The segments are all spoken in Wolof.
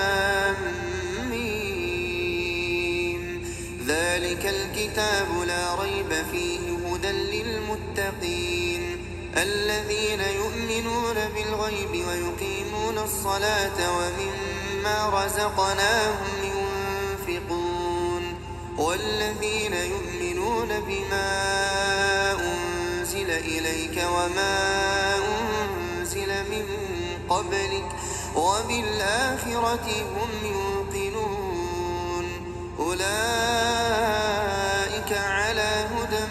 لام ميم ذلك الكتاب لا ريب فيه هدى للمتقين الذين يؤمنون بالغيب ويقيمون الصلاة ومما رزقناهم ينفقون والذين يؤمنون بما أنزل إليك وما أنزل من قبلك وبالآخرة هم يوقنون أولئك على هدى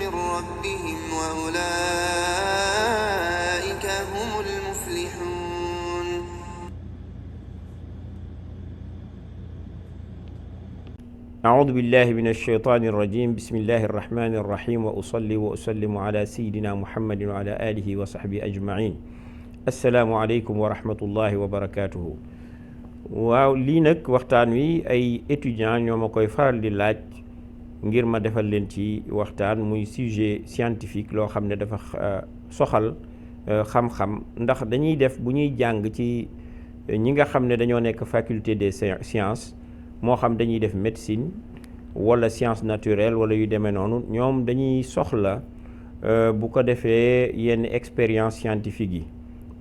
من ربهم وأولئك هم المفلحون. أعوذ بالله من الشيطان الرجيم. بسم الله الرحمن الرحيم وأصلي وأسلم على سيدنا محمد وعلى آله وصحبه أجمعين. السلام عليكم ورحمة الله وبركاته. waaw lii nag waxtaan wi ay étudiants ñoo ma koy faral di laaj ngir ma defal leen ci waxtaan muy sujet scientifique loo xam ne dafa soxal xam-xam ndax dañuy def bu ñuy jàng ci ñi nga xam ne dañoo nekk faculté des sciences moo xam dañuy def médecine wala science naturelle wala yu demee noonu ñoom dañuy soxla bu ko defee yenn expérience scientifique yi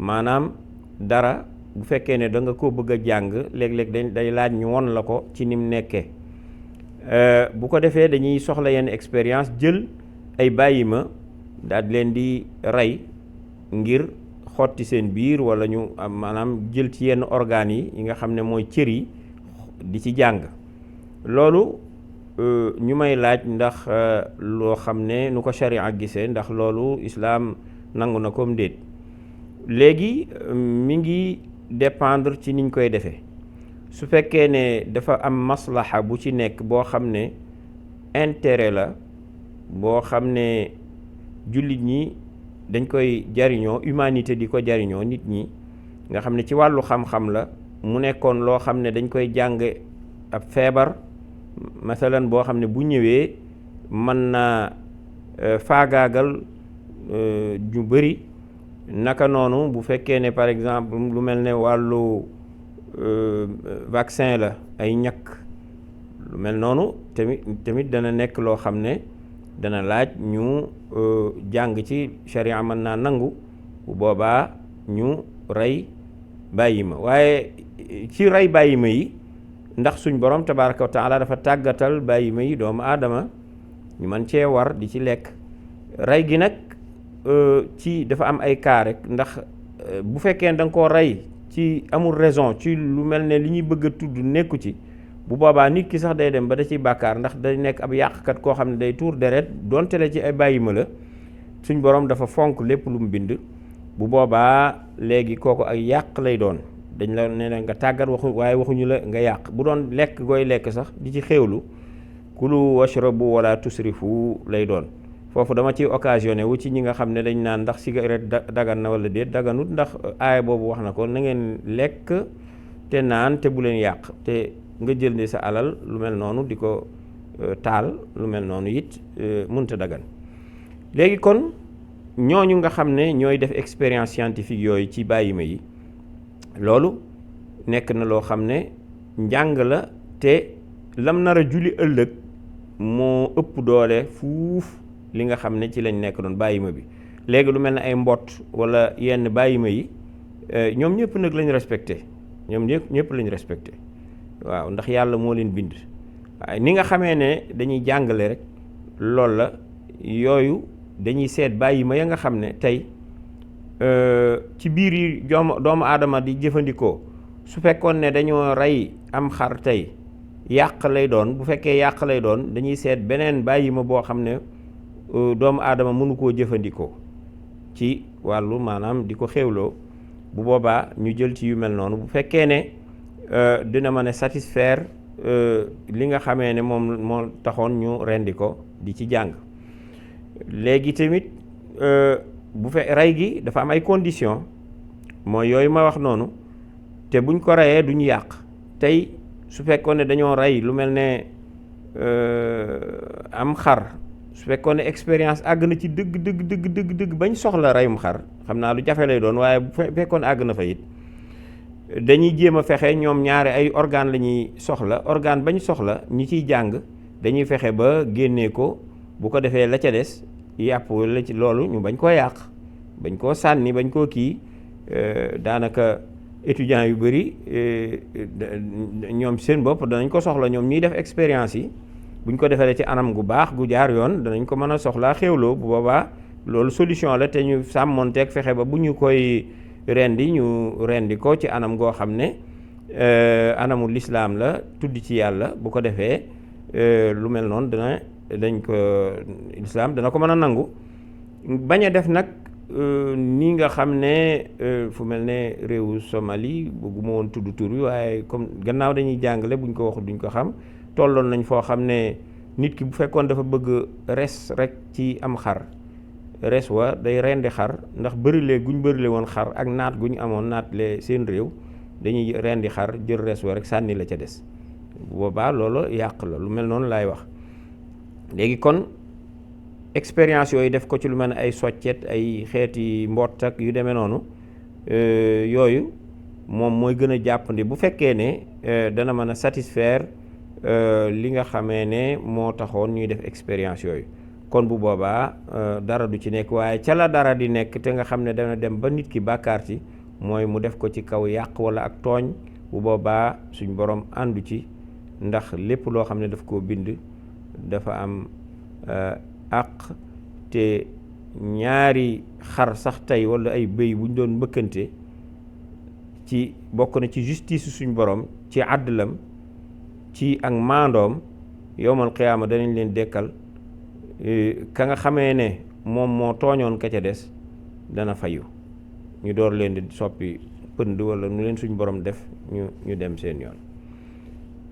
maanaam dara bu fekkee ne da nga ko bëgg a jàng léeg-léeg day laaj ñu won la ko ci ni mu nekkee bu ko defee dañuy soxla yenn expérience jël ay bàyyima daal leen di rey ngir xotti seen biir wala ñu maanaam jël ci yenn organes yi nga xam ne mooy cër yi di ci jàng loolu ñu may laaj ndax loo xam ne nu ko sharia gisee ndax loolu islaam nangu na comme déet léegi mi ngi dépendre ci niñ koy defee su fekkee ne dafa am maslaha bu ci nekk boo xam ne intérêt la boo xam ne jullit ñi dañ koy jariñoo humanité di ko jariñoo nit ñi nga xam ne ci wàllu xam-xam la mu nekkoon loo xam ne dañ koy jàng ab feebar masalan boo xam ne bu ñëwee mën naa faagaagal ñu bëri naka noonu bu fekkee ne par exemple lu mel ne wàllu vaccin la ay ñàkk lu mel noonu tamit dana nekk loo xam ne dana laaj ñu jàng ci sharia mën naa nangu bu boobaa ñu rey bàyyi ma waaye ci rey bàyyi ma yi ndax suñ borom tabaraka wa taala dafa tàggatal bàyyi ma yi doomu aadama ñu mën cee war di ci lekk rey gi nag ci dafa am ay cas rek ndax bu fekkee da nga koo rey ci amul raison ci lu mel ne li ñuy bëgg a tudd nekku ci bu boobaa nit ki sax day dem ba da ciy bàkkaar ndax day nekk ab yàqkat koo xam ne day tuur deret donte le ci ay bàyyi ma la suñ borom dafa fonk lépp lu mu bind bu boobaa léegi kooku ak yàq lay doon dañ la ne nga tàggat waaye waxuñu la nga yàq bu doon lekk gooy lekk sax di ci xéewlu kulu washrabu wala tusrifu lay doon foofu dama ci occasionné wu ci ñi nga xam ne dañ naan ndax cigarette dagan na wala déet daganut ndax aaya boobu wax na ko na ngeen lekk te naan te bu leen yàq te nga jël ni sa alal lu mel noonu di ko taal lu mel noonu it mënta dagan léegi kon ñooñu nga xam ne ñooy def expérience scientifique yooyu ci bàyyima yi loolu nekk na loo xam ne njàng la te lam nar a julli ëllëg moo ëpp doole fuuf li nga xam ne ci lañ nekk doon bàyyima bi léegi lu mel ne ay mbott wala yenn bàyyima yi ñoom ñëpp nag lañ respecté ñoom ñëpp lañ respecté waaw ndax yàlla moo leen bind waaye ni nga xamee ne dañuy jàngale rek loolu la yooyu dañuy seet bàyyima ya nga xam ne tey ci biir yi doomu aadama di jëfandikoo su fekkoon ne dañoo rey am xar tey yàq lay doon bu fekkee yàq lay doon dañuy seet beneen bàyyima boo xam ne doomu aadama mënu koo jëfandikoo ci wàllu maanaam di ko xéwloo bu boobaa ñu jël ci yu mel noonu bu fekkee ne dina mën a satisfaire li nga xamee ne moom moo taxoon ñu rendi ko di ci jàng léegi tamit bu rey gi dafa am ay conditions mooy yooyu ma wax noonu te buñ ko reyee duñu yàq tey su fekkoon ne dañoo rey lu mel ne am xar su fekkoon ne expérience àgg na ci dëgg bañ soxla reyum xar xam naa lu jafe lay doon waaye bu fekkoon àgg na fa it dañuy jéem a fexe ñoom ñaari ay organe la ñuy soxla organe bañ soxla ñi ciy jàng dañuy fexe ba génnee ko bu ko defee la ca des yàpp la ci loolu ñu bañ koo yàq bañ koo sànni bañ koo kii daanaka étudiants yu bëri ñoom seen bopp danañ ko soxla ñoom ñuy def expérience yi buñ ko defee ci anam gu baax gu jaar yoon danañ ko mën a soxlaa xéwloo bu boobaa loolu solution la te ñu sàmmonteeg fexe ba bu ñu koy ñu rendi ko ci anam goo xam ne anamu lislaam la tudd ci yàlla bu ko defee lu mel noonu dañ ko lislaam dana ko mën a nangu bañ a def nag ni nga xam ne fu mel ne réewu Somalie bëgguma woon tudd tur wi waaye comme gannaaw dañuy jàngale buñ ko waxul duñ ko xam tolloon nañ foo xam ne nit ki bu fekkoon dafa bëgg res rek ci am xar res wa day rendi xar ndax bërile guñ bërile woon xar ak naat guñ amoon naat le seen réew dañuy rendi xar jël res wa rek sànni la ca des bu boobaa loolu yàq la lu mel noonu laay wax léegi kon expérience yooyu def ko ci lu mel ne ay soccet ay xeeti mboot ak yu demee noonu yooyu moom mooy gën a jàppandi bu fekkee ne dana mën a satisfaire li nga xamee ne moo taxoon ñuy def expérience yooyu kon bu boobaa dara du ci nekk waaye ca la dara di nekk te nga xam ne dana dem ba nit ki bàkkaar ci mooy mu def ko ci kaw yàq wala ak tooñ bu boobaa suñ borom àndu ci ndax lépp loo xam ne daf koo bind dafa am àq te ñaari xar sax tey wala ay bëy bu ñu doon mbëkkante ci bokk na ci justice suñ borom ci àddalam ci ak maandoom yowmal qiyaama danañ leen dekkal ka nga xamee ne moom moo tooñoon ka ca des dana fayu ñu door leen di soppi pënd wala nu leen suñ borom def ñu dem seen yoon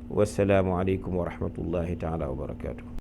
wasalaamu aleykum wa rahmatullahi taala wa barakaatu.